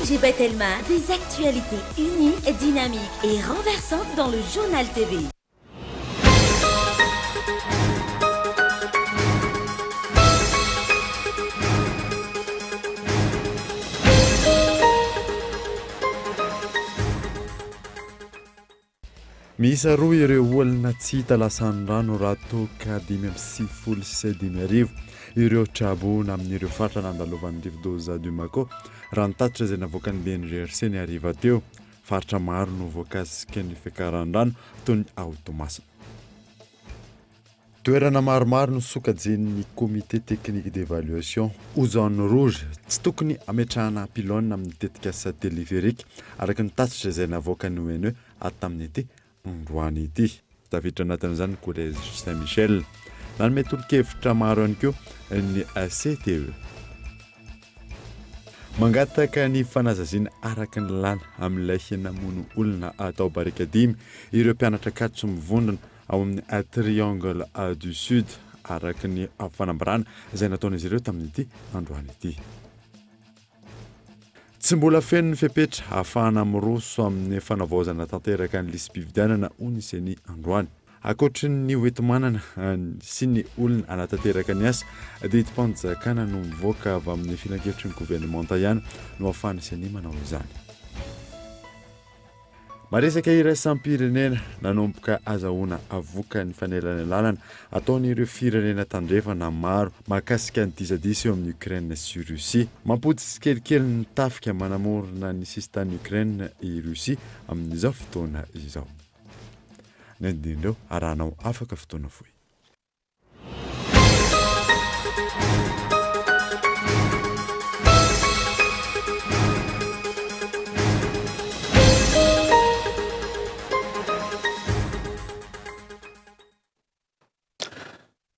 ONG Batelma, des actualités uniques, dynamiques et renversantes dans le Journal TV. Miisa roa ireo olona tsy hita lasan'ny rano raha toa ka 5095 ireo traboina amin'ireo faritra nandalovan'ny rivodoza Dumako, raha ny tatitra izay navoakan'ny BNGRC ny hariva teo. Faritra maro no voakasiky ny fiakaran-drano toy ny ao Toamasina. Toerana maromaro no sokajian'ny Comité technique d'évaluation ho zone rouge, tsy tokony hametrahana pylône amin'ny tetikasa téléphérique, araka ny tatitra izay navoakan'ny ONE tamin'ity androany ity. Tafiditra anatin'izany ny Collège Saint Michel. Nanome tolo-kevitra maro ihany koa ny CTE. Mangataka ny fanazaziana araka ny lalàna amin'ilay namono olona tao Barikadimy ireo mpianatra Ankatso mivondrona ao amin'ny Triangle du Sud, araka ny fanambarana izay nataon'izy ireo tamin'ity androany ity. Tsy mbola feno ny fepetra ahafahana miroso amin'ny fanavaozana tanteraka ny lisi-pifidianana, hoy ny Ceni androany. Ankoatry ny hoenti-manana sy ny olona hanatanteraka ny asa, didim-panjakana no mivoaka avy amin'ny filankevitry ny governemanta ihany no ahafahan'ny Ceni manao izany. Maresaka iraisam-pirenena, nanomboka azahoana vokany fanelanelanana ataon'ireo firenena tandrefana maro mahakasika ny disadisa eo amin'i Ukraine sy Russie. Mampody tsikelikely ny tafika manamorona ny sisintanin'i Ukraine i Russie amin'izao fotoana izao. Ny andinindreo arahanao afaka fotoana fohy.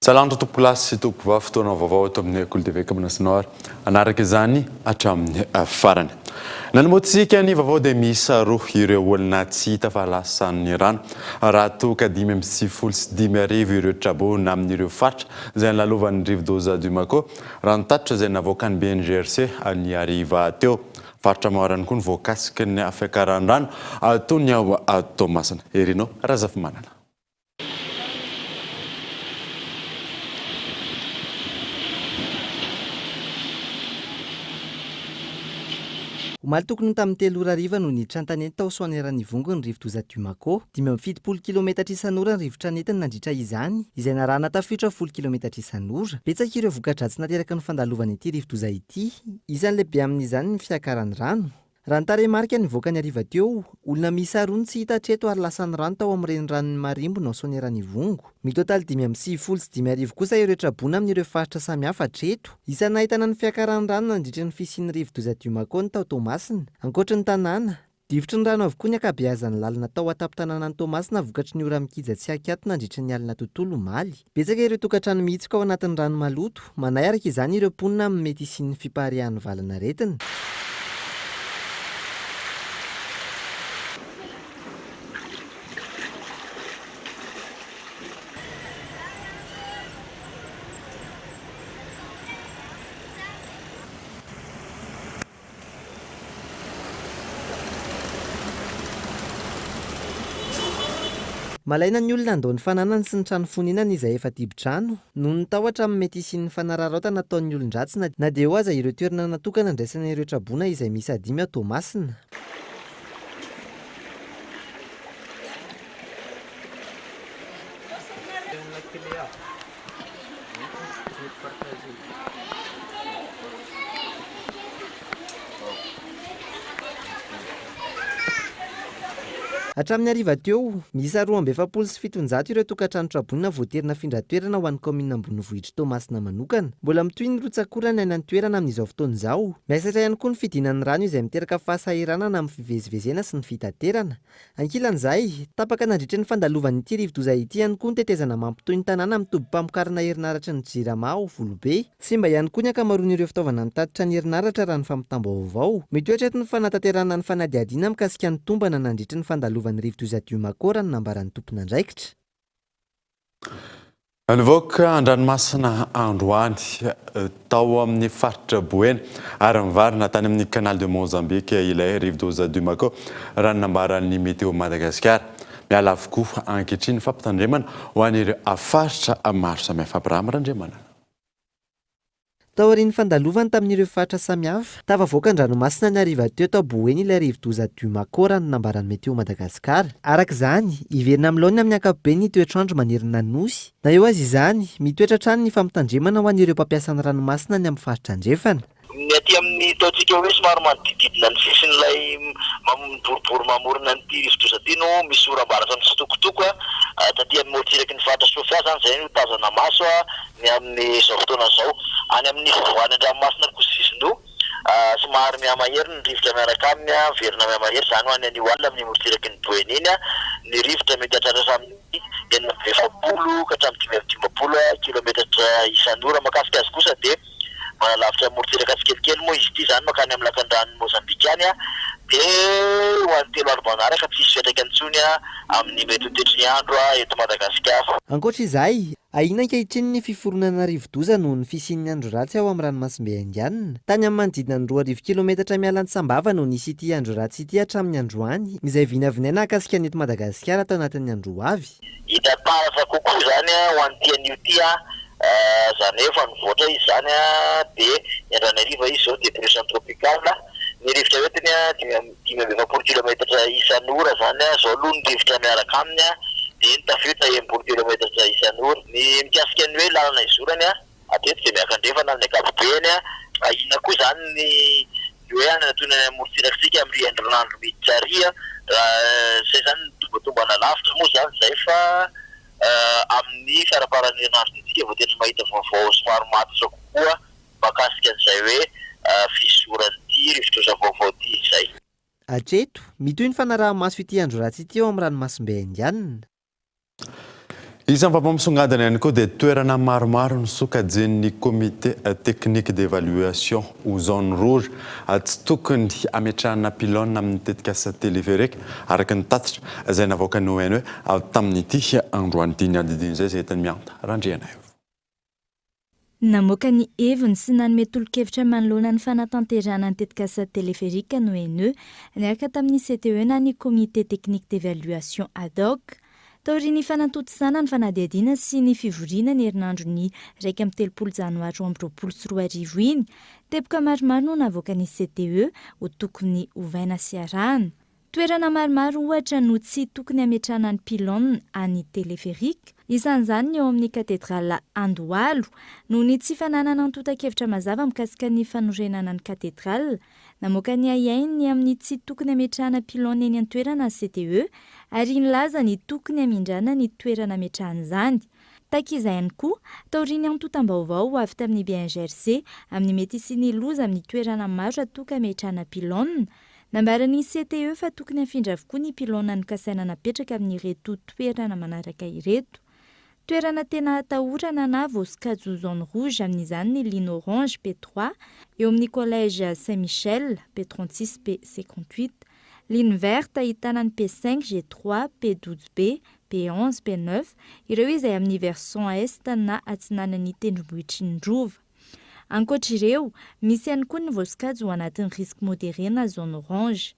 Salandra tompokolahy sy tompokovavy, fotoana vaovao eto amin'ny Kolo TV ka manasa anao ary hanaraka izany hatramin'ny farany. Nanomotsika ny vaovao dia miisa roa ireo olona tsy hita fa lasan'ny rano raha toa ka 55 ireo traboina amin'ireo faritra izay nilalovan'ny rivodoza Dumako, raha ny tatitra izay navoakan'ny BNGRC ny hariva teo. Faritra maro ihany koa no voakasiky ny fiakaran-drano toy ny ao Toamasina. Herino Razafimanana. Omaly tokony ho tamin'ny 3 ora hariva no niditra an-tanety tao Soanieran'Ivongo ny rivodoza Dumako. 75 kilometatra isan'ora ny rivotra nentiny nandritra izany, izay narahana tafiotra 10 kilometatra isan'ora. Betsaka ireo voka-dratsy nateraky ny fandalovan'ity rivodoza ity. Isan'ny lehibe amin'izany ny fiakaran'ny rano. Raha ny tarehimarika nivoaka ny hariva teo, olona miisa roa no tsy hita hatreto ary lasan'ny rano tao amin'ny reniranon'i Marimbona ao Soanieran'Ivongo. Mitotaly 55 kosa ireo traboina amin'ireo faritra samihafa hatreto. Isan'ny nahitana ny fiakaran'ny rano nandritra ny fisian'ny rivodoza Dumako ny tao Toamasina. Ankoatry ny tanàna, difotry ny rano avokoa ny ankabeazan'ny lalana tao an-tampon-tanànan'i Toamasina vokatry ny ora-mikija tsy ankiato nandritra ny alina tontolo omaly. Betsaka ireo tokantrano mihitsoka ao anatin'ny rano maloto. Manahy araka izany ireo mponina amin'ny mety hisian'ny fipariahan'ny valan'aretina. Malaina ny olona handao ny fananany sy ny trano fonenany izay efa dibo-drano, noho ny tahotra amin'ny mety hisian'ny fanararaotana ataon'ny olon-dratsy na na dia eo aza ireo toerana natokana handraisana ireo traboina izay miisa dimy ao Toamasina. Hatramin'ny hariva teo, miisa 742 ireo tokantrano traboina voatery nafindra toerana ho an'ny kaominina ambonivohitr'i Toamasina manokana. Mbola mitohy ny rotsak'orana any an-toerana amin'izao fotoana izao. Miasaitra ihany koa ny fidinan'ny rano izay miteraka fahasahiranana amin'ny fivezivezena sy ny fitaterana. Ankilan'izay, tapaka nandritra ny fandalovan'ity rivodoza ity ihany koa ny tetezana mampitohy ny tanàna amin'ny tobim-pamokarana herinaratry ny Jirama ao Volobe. Simba ihany koa ny ankamaroan'ireo fitaovana nitatitra ny herinaratra raha ny fampitam-baovao. Mitoetra eto ny fanatanterahana ny fanadihadiana mikasika ny tombana nandritra ny fandalovan'ny rivodoza Dumako raha ny nambaran'ny tompon'andraikitra. Nivoaka an-dranomasina androany tao amin'ny faritra Boeny ary nivarina tany amin'ny Canal de Mozambique ilay rivodoza Dumako, raha ny nambaran'ny Météo Madagasikara. Miala avokoa ankehitriny ny fampitandremana ho an'ireo faritra maro samihafa. Abraham Randriamanana. Taorian'ny fandalovany tamin'ireo faritra samihafa, tafavoaka an-dranomasina ny hariva teo tao Boeny ilay rivodoza Dumako raha ny nambaran'ny Météo Madagascar. Araka izany, hiverina amin'ny laoniny amin'ny ankapobeny ny toetr'andro manerana ny Nosy. Na eo aza izany, mitoetra hatrany ny fampitandremana ho an'ireo mpampiasa ny ranomasina any amin'ny faritra andrefana. Ny aty amin'ny ataontsika hoe somary manodidididina ny sisin'ilay boribory mamorona an'ity rivodoza ity no misy oram-baratra mitsitokotoko. Taty amin'ny morontsiraky ny faritra Sofia izany izay no tazana maso ny amin'izao fotoana izao. Any amin'ny voany an-dranomasina kosa izy no somary mihamahery ny rivotra miaraka aminy, miverina mihamahery izany ho any anio alina amin'ny morontsiraky ny Boeny iny ny rivotra mety hahatratra hatramin'ny 46 ka hatramin'ny 55 kilometatra isan'ora. Mahakasika azy kosa dia manalavitra ny morontsiraka tsikelikely moa izy ity, izany mankany amin'ny lakandranon'i Mozambika any dia ho an'ny 3 andro manaraka tsy hisy fiantraikany intsony amin'ny mety ho toetry ny andro eto Madagasikara. Ankoatra izay, ahiana ankehitriny ny fiforonana rivodoza noho ny fisian'ny andro ratsy ao amin'ny ranomasimbe Indiana. Tany amin'ny manodidina ny 2000 kilometatra miala an'i Sambava no nisy ity andro ratsy ity hatramin'ny androany, izay vinavinaina hahakasika ny eto Madagasikara tao anatin'ny andro ho avy. Hita taratra kokoa izany ho an'ity anio ity izany hoe efa nivoatra izy izany dia ny androany hariva izy izao dépression tropicale. Ny rivotra entiny 45 kilometatra isan'ora izany izao aloha ny rivotra miaraka aminy dia ny tafiotra 60 kilometatra isan'ora. Ny mikasika ny hoe lalana izorany hatreto dia miakandrefana amin'ny ankapobeny. Ahiana koa izany ny hoe hanatona ny amorontsirakitsika amin'ny herinandro miditra ary raha izay izany ny tombatombana lavitra moa izany izay fa amin'ny faramparan'ny herinandro ity isika vao tena mahita vaovao somary matotra kokoa mahakasika an'izay hoe fizoran'ity rivodoza vaovao ity izay. Hatreto, mitohy ny fanaraha-maso ity andro ratsy ity ao amin'ny ranomasimbe Indiana. Isan'ny vaovao misongadina ihany koa dia toerana maromaro no sokajian'ny Comité technique d'évaluation ho zone rouge tsy tokony hametrahana pylône amin'ny tetikasa téléphérique araka ny tatitra izay navoakan'ny ONE tamin'ity androany ity. Ny andidin'izay izay entin'i Mihanta Randrianaivo. Namoaka ny heviny sy nanome tolo-kevitra manoloana ny fanatanterahana ny tetikasa téléphérique ny ONE, niaraka tamin'ny CTE na ny Comité Technique d'Evaluation Ad Hoc. Taorian'ny fanatontosana ny fanadihadiana sy ny fivoriana ny herinandron'ny 31 janoary 2022 iny, teboka maromaro no navoakan'ny CTE ho tokony hovaina sy arahana. Toerana maromaro ohatra no tsy tokony hametrahana ny pylône any téléphérique, isan'izany ny eo amin'ny katedrala Andohalo. Noho ny tsy fananana antontan-kevitra mazava mikasika ny fanorenana ny katedrala, namoaka ny ahiahiny ny amin'ny tsy tokony hametrahana pylône eny an-toerana ny CTE ary nilaza ny tokony hamindrana ny toerana ametrahana izany. Tahaka izay ihany koa, taorian'ny antontam-baovao ho avy tamin'ny BNGRC amin'ny mety hisian'ny loza amin'ny toerana maro raha toa ka ametrahana pylône, Nambaran'ny CTE fa tokony hafindra avokoa ny pylône nokasaina napetraka amin'ireto toerana manaraka ireto. Toerana tena atahorana na voasokajy ho zone rouge amin'izany ny ligne orange P3 eo amin'ny collège Saint Michel, P36 P58. Ligne verte ahitana ny P5, G3, P12 B, P11, P9, ireo izay amin'ny versant est na atsinanan'ny tendrombohitry ny Rova. Ankoatra ireo, misy ihany koa ny voasokajy ho anatin'ny risque modéré na zone orange.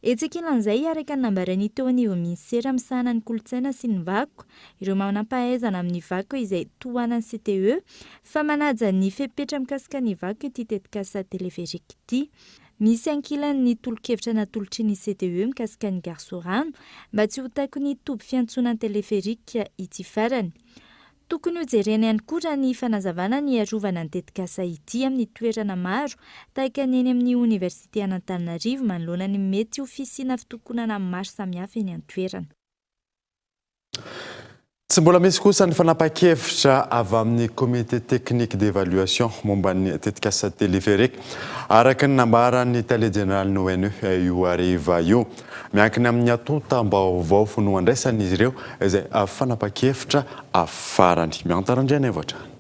Etsy ankilan'izay, araka ny nambaran'ny teo anivon'ny minisitera misahana ny kolontsaina sy ny vakoka, ireo manampahaizana amin'ny vakoka izay tohanan'ny CTE, fa manaja ny fepetra mikasika ny vakoka ity tetikasa téléphérique ity. Misy ankilany ny tolo-kevitra natolotry ny CTE mikasika ny gare Sorano mba tsy ho takon'ny toby fiantsonan'ny téléphérique ity farany. Tokony hojerena ihany koa raha ny fanazavana ny hiarovana ny tetikasa ity amin'ny toerana maro tahaka ny eny amin'ny oniversite an'Antananarivo manoloana ny mety ho fisiana fitokonana maro samihafa eny an-toerana. Tsy mbola misy kosa ny fanapahan-kevitra avy amin'ny Comité technique d'évaluation momba ny tetikasa téléphérique, araka ny nambaran'ny tale jeneralin'ny ONE io hariva io. Miankina amin'ny antontam-baovao no andraisan'izy ireo izay fanapahan-kevitra farany. Miantara Andrianaivo hatrany.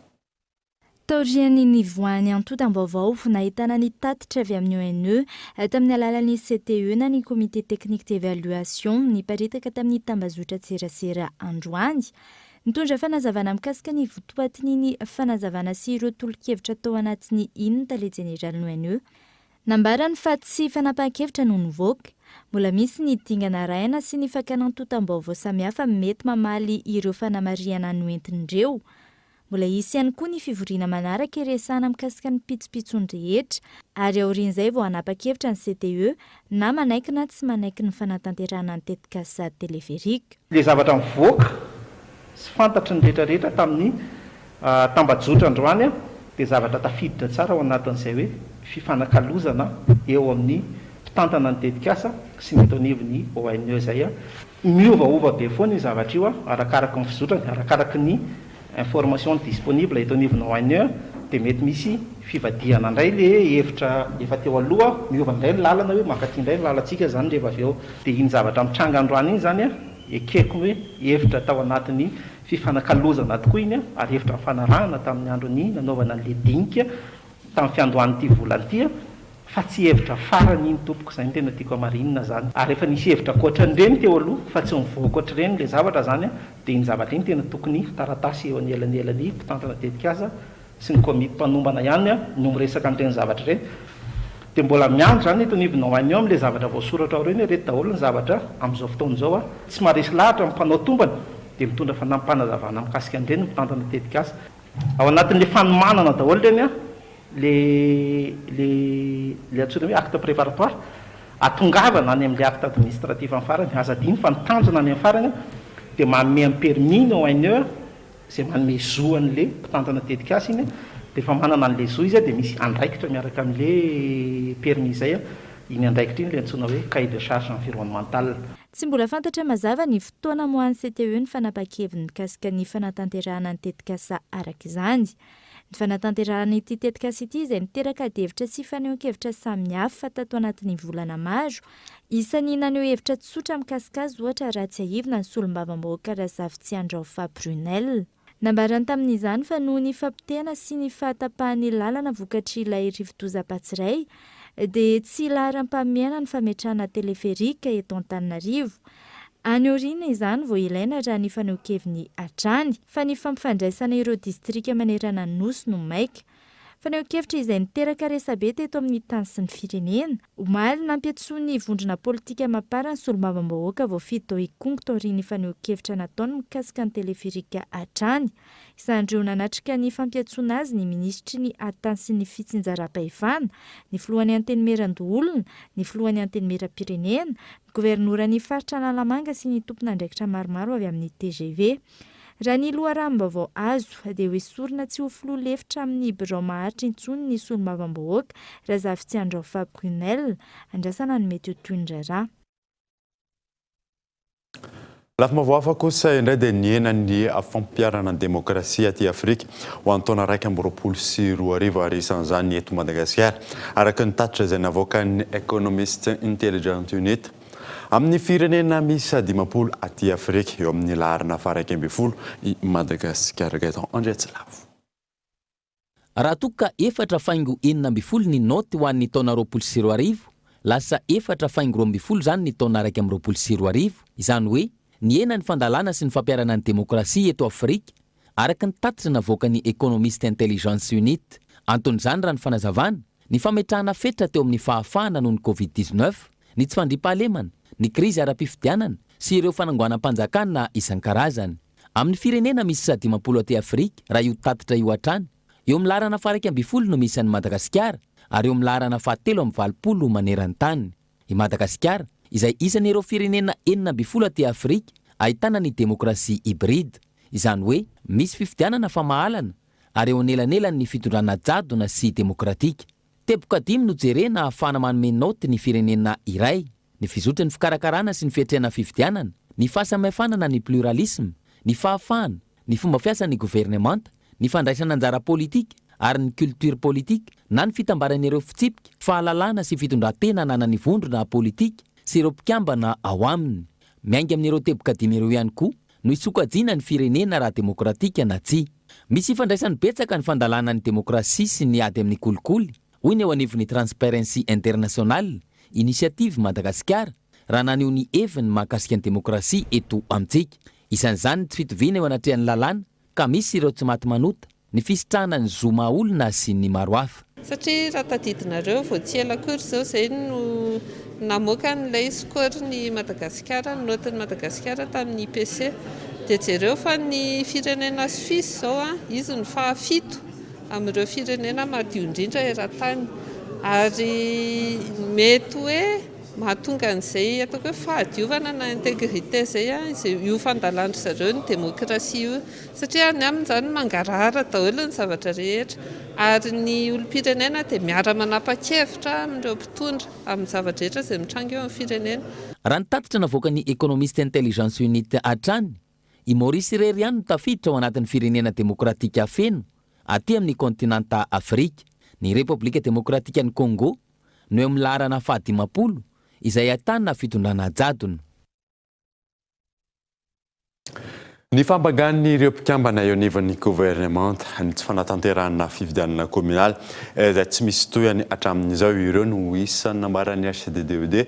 Taorian'ny nivoahan'ny antontam-baovao nahitana ny tatitra avy amin'ny ONE tamin'ny alalan'ny CTE na ny Comité Technique d'Evaluation niparitaka tamin'ny tambazotran-tserasera androany. Nitondra fanazavana mikasika ny votoatin'iny fanazavana sy ireo tolo-kevitra tao anatiny iny ny tale jeneralin'ny ONE. Nambarany fa tsy fanapahan-kevitra no nivoaka. Mbola misy ny dingana arahina sy ny fakana antontam-baovao samihafa mety mamaly ireo fanamarihana noentin'ireo. Mbola hisy ihany koa ny fivoriana manaraka hiresahana mikasika ny pitsopitsony rehetra ary aorian'izay vao hanapa-kevitra ny CTE na manaiky na tsy manaiky ny fanatanterahana ny tetikasa teleferika. Ilay zavatra nivoaka sy fantatry ny rehetra rehetra tamin'ny tambajotra androany dia zavatra tafiditra tsara ao anatin'izay hoe fifanakalozana eo amin'ny mpitantana ny tetikasa sy ny eto anivon'ny ONE izay. Miovaova be foana io zavatra io arakaraky ny fizotrany, arakaraky ny information disponible eto anivon'ny ONE dia mety misy fivadihana indray le hevitra efa teo aloha, miova indray ny lalana hoe mankaty indray ny lalantsika izany rehefa avy eo. Dia iny zavatra mitranga androany iny izany ekeko hoe hevitra tao anatin'ny fifanakalozana tokoa iny ary hevitra nifanarahana tamin'ny andron'ny nanaovana an'ilay dinika tamin'ny fiandohan'ity volana ity. Fa tsy hevitra farany iny tompoko, izay no tena tiako hamarinina zany. Ary efa nisy hevitra ankoatran'ireny teo aloha fa tsy mivoaka ohatr'ireny ilay zavatra zany an, dia iny zavatra iny tena tokony taratasy eo anelanelan'ny mpitantana tetikasa sy ny komity mpanombana ihany an no miresaka an'ireny zavatra ireny. Dia mbola miandry zany eto anivon'ny ONU amin'ilay zavatra voasoratra ao ireny hoe ireto daholo ny zavatra amin'izao fotoana izao an, tsy maharesy lahatra ny mpanao tombana dia mitondra fanampim-panazavana mikasika an'ireny ny mpitantana tetikasa. Ao anatin'ilay fanomanana daholo ireny an, le le le antsoina hoe acte préparatoire, atongavana any amin'ilay acte administratif amin'ny farany. Aza adino fa ny tanjona any amin'ny farany dia manome ny permis ny ONE izay manome zo an'ilay mpitantana tetikasa iny, dia efa manana an'ilay zo izy dia misy andraikitra miaraka amin'ilay permis izay, iny andraikitra iny ilay antsoina hoe cahier de charge environnemental. Tsy mbola fantatra mazava ny fotoana hamoahan'ny CTE ny fanapahan-keviny mikasika ny fanatanterahana ny tetikasa araka izany. Ny fanatanterahana ity tetikasa ity izay niteraka adihevitra sy fanehoan-kevitra samihafa tato anatin'ny volana maro. Isan'ny naneho hevitra tsotra mikasika azy ohatra raha tsiahivina ny solombavambahoaka Razafitsiandraofa Brunelle. Nambarany tamin'izany fa noho ny fapotehana sy ny fahatapahan'ny lalana vokatr'ilay rivodoza Batsirai dia tsy laharam-pahamehana ny fametrahana teleferika eto Antananarivo. Any aoriana izany vao ilaina raha ny fanehoan-keviny hatrany fa ny fampifandraisana ireo distrika manerana ny Nosy no maika. Fanehoan-kevitra izay niteraka resabe teto amin'ny tany sy ny firenena. Omaly, nampiantsoan'ny vondrona politika Mapar ny solombavambahoaka voafidy tao Ikongo taorian'ny fanehoan-kevitra nataony mikasika ny teleferika hatrany. Isan'ireo nanatrika ny fampiantsoana azy ny minisitry ny Atany sy ny fitsinjaram-pahefana, ny filohan'ny Antenimierandoholona, ny filohan'ny Antenimierampirenena, ny governoran'ny faritra Analamanga sy ny tompon'andraikitra maromaro avy amin'ny tgv. Raha ny loharanom-baovao azo, dia hoesorina tsy ho filoha lefitra amin'ny birao maharitra intsony ny solombavambahoaka, Razafitsiandraofa Brunelle. Andrasana ny mety ho tohin'ny raharaha. Lafim-baovao hafa kosa indray dia nihena ny fampiharana ny demokrasia aty Afrika ho an'ny taona 2021 ary isan'izany ny eto Madagasikara, araka ny tatitra izay navoakan'ny Economist Intelligence Unit. Amin'ny firenena miisa 50 aty Afrika, eo amin'ny laharana faha-11 i Madagasikara. Gaëtan Andriatsilavo. Raha toa ka efatra faingo 16 ny naoty ho an'ny taona 2020, lasa efatra faingo 12 izany ny taona 2021, izany hoe nihena ny fandalana sy ny fampiharana ny demokrasia eto Afrika, araka ny tatitra navoakan'ny Economist Intelligence Unit. Anton'izany raha ny fanazavana, ny fametrahana fetra teo amin'ny fahafahana noho ny Covid dix-neuf, ny tsy fandriampahalemana, ny krizy ara-pifidianana sy ireo fanangoanam-panjakana isan-karazany. Amin'ny firenena miisa 50 aty Afrika, raha io tatitra io hatrany, eo amin'ny laharana faha-11 no misy an'i Madagasikara ary eo amin'ny laharana faha-83 maneran-tany. I Madagasikara, izay isan'ireo firenena 16 aty Afrika ahitana ny demokrasia hybride, izany hoe misy fifidianana fa mahalana ary eo anelanelan'ny fitondrana jadona sy demokratika. Teboka dimy no jerena ahafahana manome naoty ny firenena iray, ny fizotry ny fikarakarana sy ny fiatrehana fifidianana, ny fahasamihafana na ny pluralisme, ny fahafahana, ny fomba fiasan'ny governemanta, ny fandraisana anjara politika ary ny culture politique na ny fitambaran'ireo fitsipika, fahalalana sy fitondran-tena ananan'ny vondrona politika sy ireo mpikambana ao aminy. Miainga amin'ireo teboka dimy ireo ihany koa no hisokajiana ny firenena raha demokratika na tsia. Misy ifandraisany betsaka ny fandalana ny demokrasia sy ny ady amin'ny kolikoly, hoy ny eo anivon'ny Transparency International, Initiative Madagasikara, raha naneho ny heviny mahakasika ny demokrasia eto amintsika. Isan'izany ny tsy fitoviana eo anatrehan'ny lalàna ka misy ireo tsy maty manota, ny fisitrahana ny zo maha olona sy ny maro hafa. Satria raha tadidinareo vao tsy ela akory izao izay no namoaka an'ilay score ny Madagasikara, ny note-n'i Madagasikara tamin'ny IPC. Dia jereo fa ny firenena Suisse izao an, izy no fahafito amin'ireo firenena madio indrindra eran-tany. Ary mety hoe Mahatonga an'izay ataoko hoe fahadiovana na intégrité izay izay io fandalan-dry zareo ny demokrasia io. Satria any aminy izany mangarahara daholo ny zavatra rehetra. Ary ny olom-pirenena dia miara-manapa-kevitra amin'ireo mpitondra amin'ny zava-drehetra izay mitranga eo amin'ny firenena. Raha ny tatitra navoakan'ny Economist Intelligence Unit hatrany, i Maurice irery ihany no tafiditra ao anatin'ny firenena demokratika feno aty amin'ny kaontinanta Afrika. Ny Repoblika Demokratikan'i Congo no eo amin'ny laharana fahadimampolo izay ahitana fitondrana jadona. Ny fampangan'ireo mpikambana eo anivon'ny governemanta ny tsy fanatanterahana fifidianana kaominaly izay tsy misy tohiny hatramin'izao ireo no isan'ny nambaran'ny HCDDED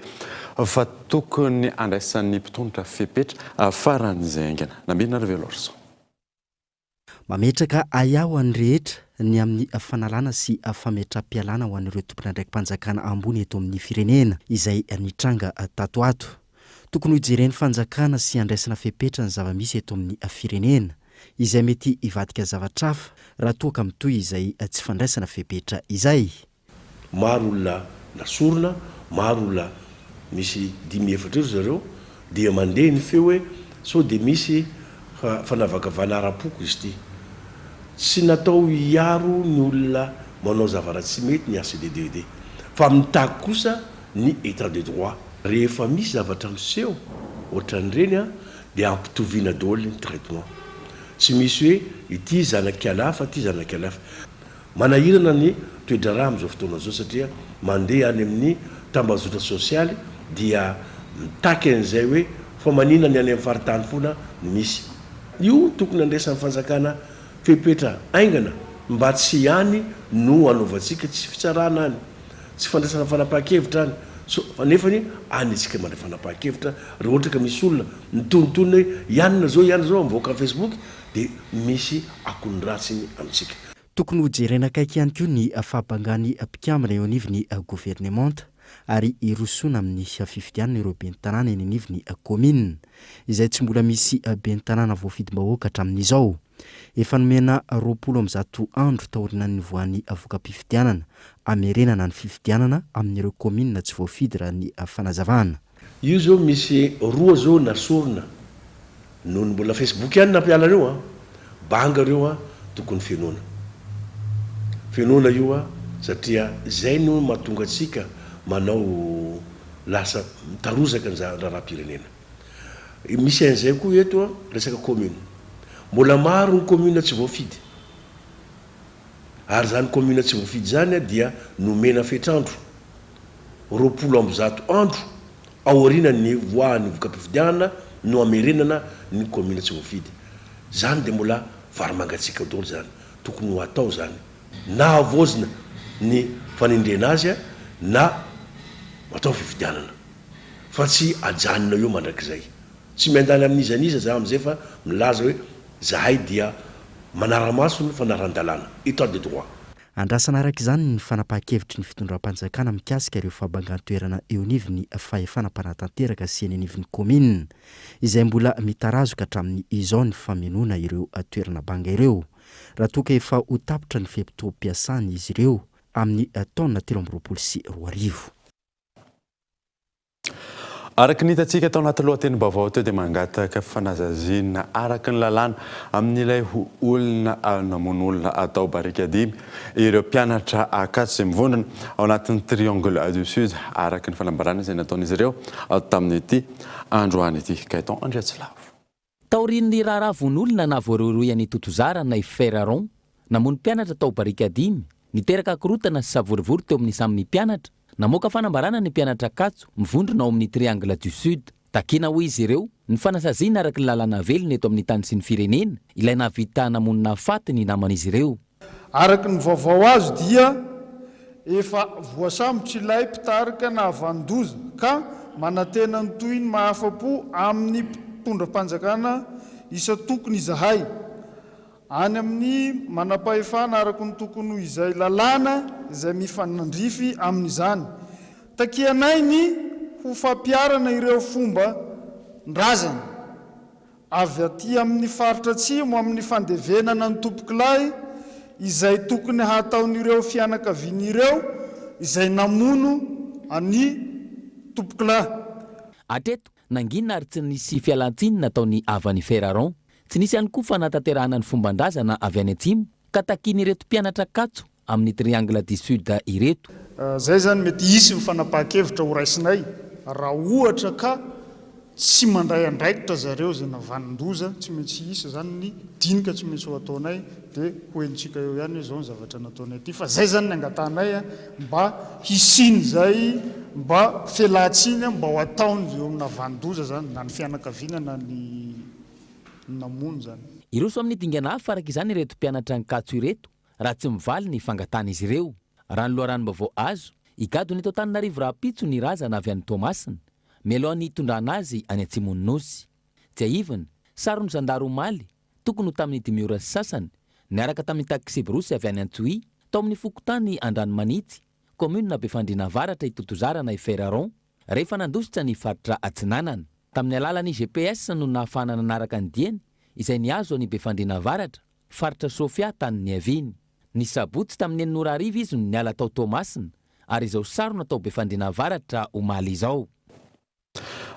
fa tokony handraisan'ny mpitondra fepetra faran'izay haingana. Nambinina Ravelorison. Mametraka ahiahy ho an'ny rehetra ny amin'ny fanalana sy fametraham-pialana ho an'ireo tompon'andraiki-panjakana ambony eto amin'ny firenena izay nitranga tato ato. Tokony hojeren'ny fanjakana sy handraisana fepetra ny zava-misy eto amin'ny firenena, izay mety hivadika zavatra hafa raha toa ka mitohy izay tsy fandraisana fepetra izay. Maro olona nasorina, maro olona misy dimy efatra eo ry zareo dia mandeha ny feo hoe sao dia misy fanavakavahana ara-poko izy ity. Tsy natao hiaro ny olona manao zavara tsy mety ny HCDDED fa mitaky kosa ny Etat de droit. Rehefa misy zavatra miseho ohatran'ireny dia ampitoviana daholo ny traitement. Tsy misy hoe ity zanak'ialahy fa ity zanak'ialahy fa. Manahirana ny toe-draharaha amin'izao fotoana izao satria mandeha any amin'ny tambajotra sosialy dia mitaky an'izay hoe fa maninona ny any amin'ny faritany foana no misy. Io tokony handraisan'ny fanjakana fepetra haingana mba tsy any no hanaovantsika tsy fitsarana any, tsy fandraisana fanapahan-kevitra any, so fa nefany any isika mandray fanapahan-kevitra raha ohatra ka misy olona mitonontonona hoe ianona zao ianona zao mivoaka amin'ny facebook dia misy akony ratsy amintsika. Tokony hojerena akaiky ihany koa ny fahabangan'ny mpikambana eo anivon'ny governemanta ary hirosoana amin'ny fifidianana ireo ben'ny tanàna eny anivon'ny kaominina, izay tsy mbola misy ben'ny tanàna voafidim-bahoaka hatramin'izao. Efa nomena 120 andro taorian'ny nivoahan'ny voka-pifidianana hamerenana ny fifidianana amin'ireo kaominina tsy voafidy raha ny fanazavana. Io zao misy roa zao nasorina Noho ny mbola Facebook ihany nampiala an'io an! Banga reo an! Tokony fenoina. Fenoina io an! Satria zay no mahatonga antsika manao lasa mitarozaka ny raharaham-pirenena. Misy an'izay koa eto an, resaka commune. Mbola maro ny commune tsy voafidy. Ary izany commune tsy voafidy izany dia nomena fetr'andro, 120 andro, Aorianan'ny nivoahan'ny voka-pifidianana no hamerenana ny kaominina tsy voafidy. Zany dia mbola vary mangatsiaka daholo zany. Tokony ho atao zany. Na havaozina ny fanendrena azy na atao fifidianana. Fa tsy ajanona eo mandrakizay. Tsy miandany amin'iza n'iza za amin'izay fa milaza hoe zahay dia manara-maso ny fanaran-dalàna, Etat de droit. Andrasana araka izany ny fanapahan-kevitry ny fitondram-panjakana mikasika ireo fahabangan-toerana eo anivon'ny fahefana mpanatanteraka sy eny anivon'ny kaominina, izay mbola mitarazoka hatramin'ny izao ny famenoana ireo toerana banga ireo, raha toa ka efa ho tapitra ny fe-potoam-piasan'izy ireo amin'ny taona 2023. Araka ny hitantsika tao anaty lohatenim-baovao teo dia mangataka fanazaziana araka ny lalàna amin'ilay olona namono olona tao Barikadimy ireo mpianatra Ankatso izay mivondrona ao anatin'ny Triangle du Sud araka ny fanambarana izay nataon'izy ireo tamin'ity androany ity. Gaëtan Andriatsilavo. Taorian'ny raharaha vono olona nahavoarohirohy an'i Totozara na i Ferraron, namono mpianatra tao Barikadimy, niteraka korontana sy savorovoro teo amin'ny samy mpianatra, namoaka fanambarana ny mpianatra Ankatso, mivondrona ao amin'ny Triangle du Sud. Takiana hoy izy ireo, ny fanasaziana araka ny lalàna velona eto amin'ny tany sy ny firenena, ilay nahavita namono nahafaty ny naman'izy ireo. Araka ny vaovao azo dia efa voasambotra ilay mpitarika nahavanon-doza ka manantena ny tohiny mahafa-po amin'ny mpitondram-panjakana isan-tokony izahay any amin'ny manam-pahefana araka ny tokony ho izay lalàna izay mifanandrify amin'izany. Takianay ny ho fampiharana ireo fomban-drazana avy aty amin'ny faritra atsimo amin'ny fandevenana ny tompokolahy izay tokony hataon'ireo fianakaviany ireo izay namono an'i tompokolahy. Hatreto, nangina ary tsy nisy fialantsiny nataon'ny havan'i Ferraron. Tsy nisy ihany koa fanatanterahana ny fomban-drazana avy any atsimo ka takian'ireto mpianatra Ankatso amin'ny Triangle du Sud ireto. Zay zany mety hisy ny fanapahan-kevitra ho raisinay raha ohatra ka tsy mandray andraikitra zareo izay navanon-doza, tsy maintsy hisy zany ny dinika tsy maintsy ho ataonay de ho henontsika eo ihany hoe zao ny zavatra nataonay ty fa zay zany ny angatahanay mba hisian'izay mba fialan-tsiny mba ho ataon'ireo navanon-doza zany na ny fianakaviana na ny namono zany. Hiroso amin'ny dingana hafa araka izany ireto mpianatra Ankatso ireto raha tsy mivaly ny fangatahan'izy ireo. Raha ny loharanom-baovao azo, higadona eto Antananarivo rahampitso ny razana avy any Toamasina, mialoha ny hitondrana azy any atsimon'ny Nosy. Tsiahivina, saron'ny zandary omaly, tokony ho tamin'ny dimy ora sy sasany, niaraka tamin'ny taksiborosy avy any Antsohihy, tao amin'ny fokontany Andranomanitsy, kaominina Befandriana Avaratra i Totozarana i Ferraron, rehefa nandositra ny faritra Atsinanana. Tamin'ny alalan'ny GPS no nahafahana nanaraka ny diany, izay nihazo an'i Befandriana Avaratra, Faritra Sofia tany niaviany. Ny sabotsy tamin'ny enina ora hariva izy no niala tao Toamasina ary izao sarona tao Befandriana Avaratra omaly izao.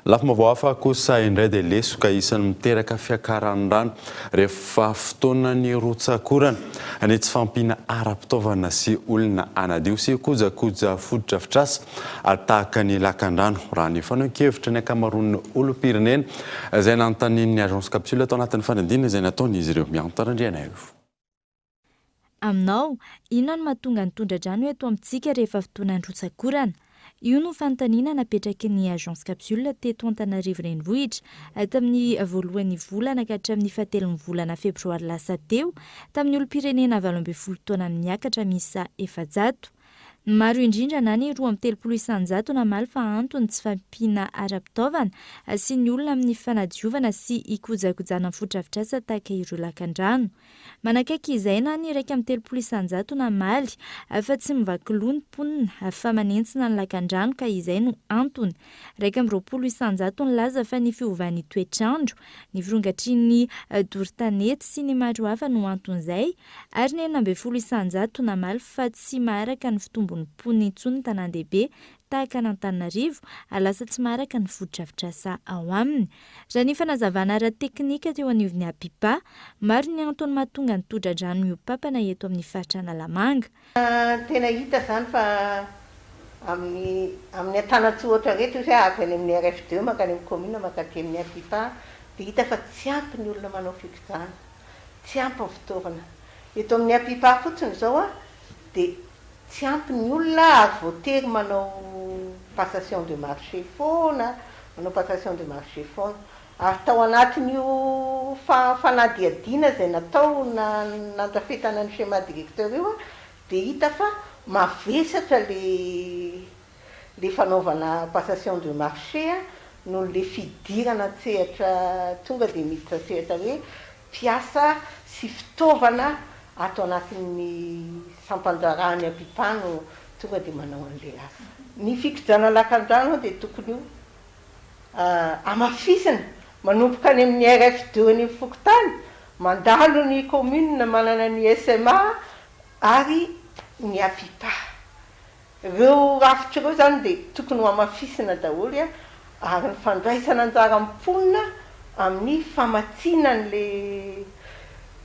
Lafim-baovao hafa kosa indray dia lesoka isan'ny miteraka fiakaran'ny rano rehefa fotoanan'ny rotsak'orana ny tsy fahampiana ara-pitaovana sy olona hanadio sy hikojakoja fotodrafitrasa tahaka ny lakandrano, raha ny fanehoan-kevitra ny ankamaroan'ny olom-pirenena izay nanontanian'ny Agence Capsule tao anatin'ny fanadinana izay nataon'izy ireo. Miantona Randrianaivo. Aminao, inona no mahatonga ny tondra-drano eto amintsika rehefa fotoanan'ny rotsak'orana? Io no fanontaniana napetraky ny Agence Capsule teto Antananarivo Renivohitra tamin'ny voalohan'ny volana ka hatramin'ny fahatelon'ny volana febroary lasa teo tamin'ny olom-pirenena 18 taona miakatra miisa 400. Ny maro indrindra na ny 32 isanjato namaly fa antony tsy fahampiana ara-pitaovana sy ny olona amin'ny fanadiovana sy hikojakojana ny fotodrafitrasa tahaka ireo lakandrano. Manakaiky izay na ny 31% namaly fa tsy mivaky loha ny mponina fa manentsina ny lakandrano ka izay no antony. 21% nilaza fa ny fiovan'ny toetr'andro, ny firongatry ny doro tanety sy ny maro hafa no anton'izay ary ny 16% namaly fa tsy maharaka ny fitombon'ny mponina intsony ny tanàn-dehibe tahaka an'Antananarivo ary lasa tsy maharaka ny fotodrafitrasa ao aminy. Raha ny fanazavana ara-teknika teo anivon'ny APIPA, maro ny antony mahatonga ny todra-drano mihoa-papana eto amin'ny faritra Analamanga. Tena hita izany fa amin'ny amin'ny Antanantsohatra rehetra io izay avy any amin'ny RF deux mankany amin'ny commune mankaty amin'ny APIPA dia hita fa tsy ampy ny olona manao fikojana, tsy ampy ny fitaovana. Eto amin'ny APIPA fotsiny izao dia tsy ampy ny olona ary voatery manao passation de marché foana, manao passation de marché foana. Ary tao anatin'io fanadihadiana izay natao nandrafetana ny schéma directeur io dia hita fa mavesatra le le fanaovana passation de marché noho le fidirana an-tsehatra tonga dia miditra an-tsehatra hoe mpiasa sy fitaovana ato anatin'ny sampan-draharahan'ny Apipa no tonga dia manao an'ilay asa. Ny fikojana lakan-drano dia tokony ho Hamafisina, manomboka any amin'ny RF deux any amin'ny fokontany, mandalo ny commune manana ny SMA ary ny APIPA. Ireo rafitra ireo izany dia tokony ho hamafisina daholo ary ny fandraisana anjara mponina amin'ny famatsiana an'ilay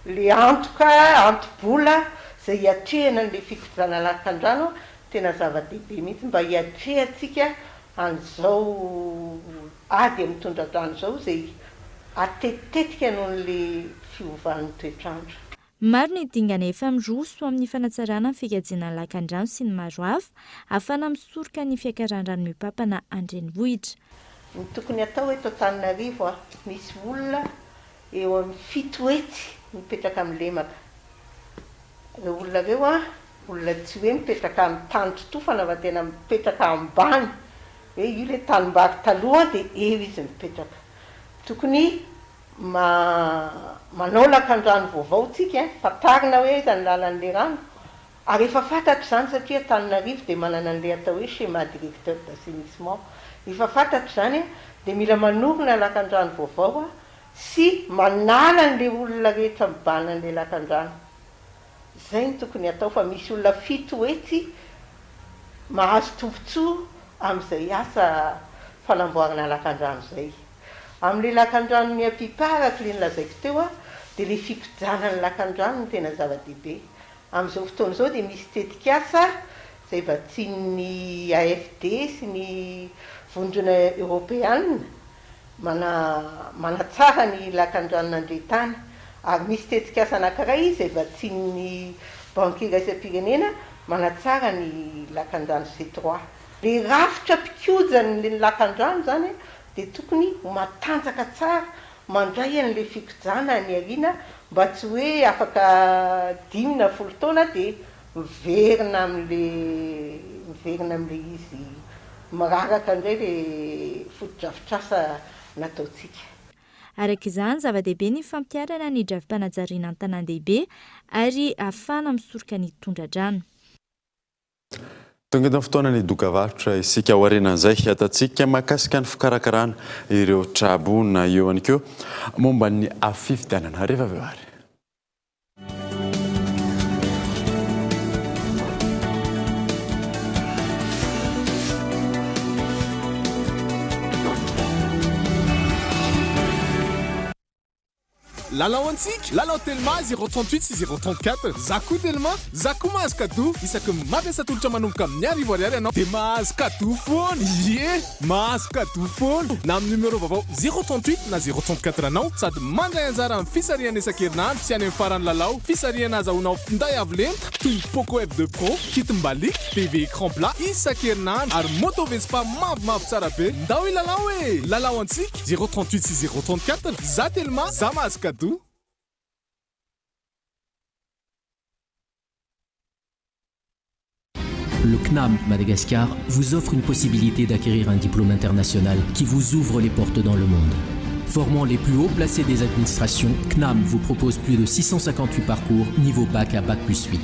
ilay antoka, anto-bola izay hiatrehana an'ilay fikojana lakan-drano tena zava-dehibe mihitsy mba hiatrehantsika an'izao ady amin'ny tondra-drano izao izay atetitetika noho ny fiovan'ny toetr'andro. Maro ny dingana efa miroso amin'ny fanatsarana ny fikajiana ny lakan-drano sy ny maro hafa ahafahana misoroka ny fiakaran-drano miopapana an-drenivohitra. Ny tokony atao eto Antananarivo a, misy olona eo amin'ny 700 mipetraka amin'ny lemaka. Ireo olona ireo a, olona tsy hoe mipetraka amin'ny tany totofana fa tena mipetraka ambany, hoe io ilay tanimbary taloha dia eo izy mipetraka. Tokony. Ma, manao lakandrano vaovao tsika, fantarina hoe aiza ny lalan'le rano, ary efa fantatra izany satria Antananarivo dia manana an'le atao hoe schéma directeur d'assainissement, efa fantatra izany dia mila manorina lakandrano vaovao sy manala an'le olona rehetra mibahana an'le lakandrano. Izay no tokony hatao fa misy olona 700 mahazo tombontsoa amin'izay asa fanamboarana lakandrano izay. Amin'ilay lakandranon'ny Apipa araka ilay nolazaiko teo dia ilay fikojana ny lakandrano no tena zava-dehibe. Amin'izao fotoana izao dia misy tetikasa izay vatsian'ny AFD sy ny Vondrona Eoropeana mana manatsara ny lakandranon'Andriantany ary misy tetikasa anankiray izay vatsian'ny Banky Iraisam-pirenena manatsara ny lakandrano C trois. Ilay rafitra mpikoja ny lakandrano izany dia tokony ho matanjaka tsara mandray an'ilay fikojana any aoriana mba tsy hoe afaka dimy na folo taona dia miverina amin'ilay miverina amin'ilay izy miraraka indray ilay fotodrafitrasa nataontsika. Araka izany, zava-dehibe ny fampiharana ny drafi-panajariana an-tanàn-dehibe ary ahafahana misoroka ny tondra-drano. Tonga eto amin'ny fotoanan'ny dokavarotra isika. Aorianan'izay, hiatantsika mahakasika ny fikarakarana ireo traboina eo ihany koa momba ny fifidianana. Rehefa avy eo ary. Lalao antsika! Lalao Telma zéro 38 sy zéro 34. Za koa Telma, za koa mahazo cadeau. Isaky ny mampiasa tolotra manomboka amin'ny 1000 ariary ianao dia mahazo cadeau foana. Ie! Mahazo cadeau foana! Na amin'ny numéro vaovao zéro 38 na zéro 34 anao sady mandray anjara amin'ny fisarihana isan-kerinandro sy any amin'ny faran'ny lalao. Fisarihana azahoanao finday avo lenta toy ny Poco F2 Pro, kit mbaliaka, TV écran plat isan-kerinandro ary moto Vespa mavomavo tsara be. Ndao hilalao e! Lalao antsika! Zéro 38 sy zéro 34, za Telma, za mahazo cadeau. Le CNAM Madagascar vous offre une possibilité d'acquérir un diplôme international qui vous ouvre les portes dans le monde. Formant les plus hauts placés des administrations, CNAM vous propose plus de 658 parcours niveau bac à bac plus 8.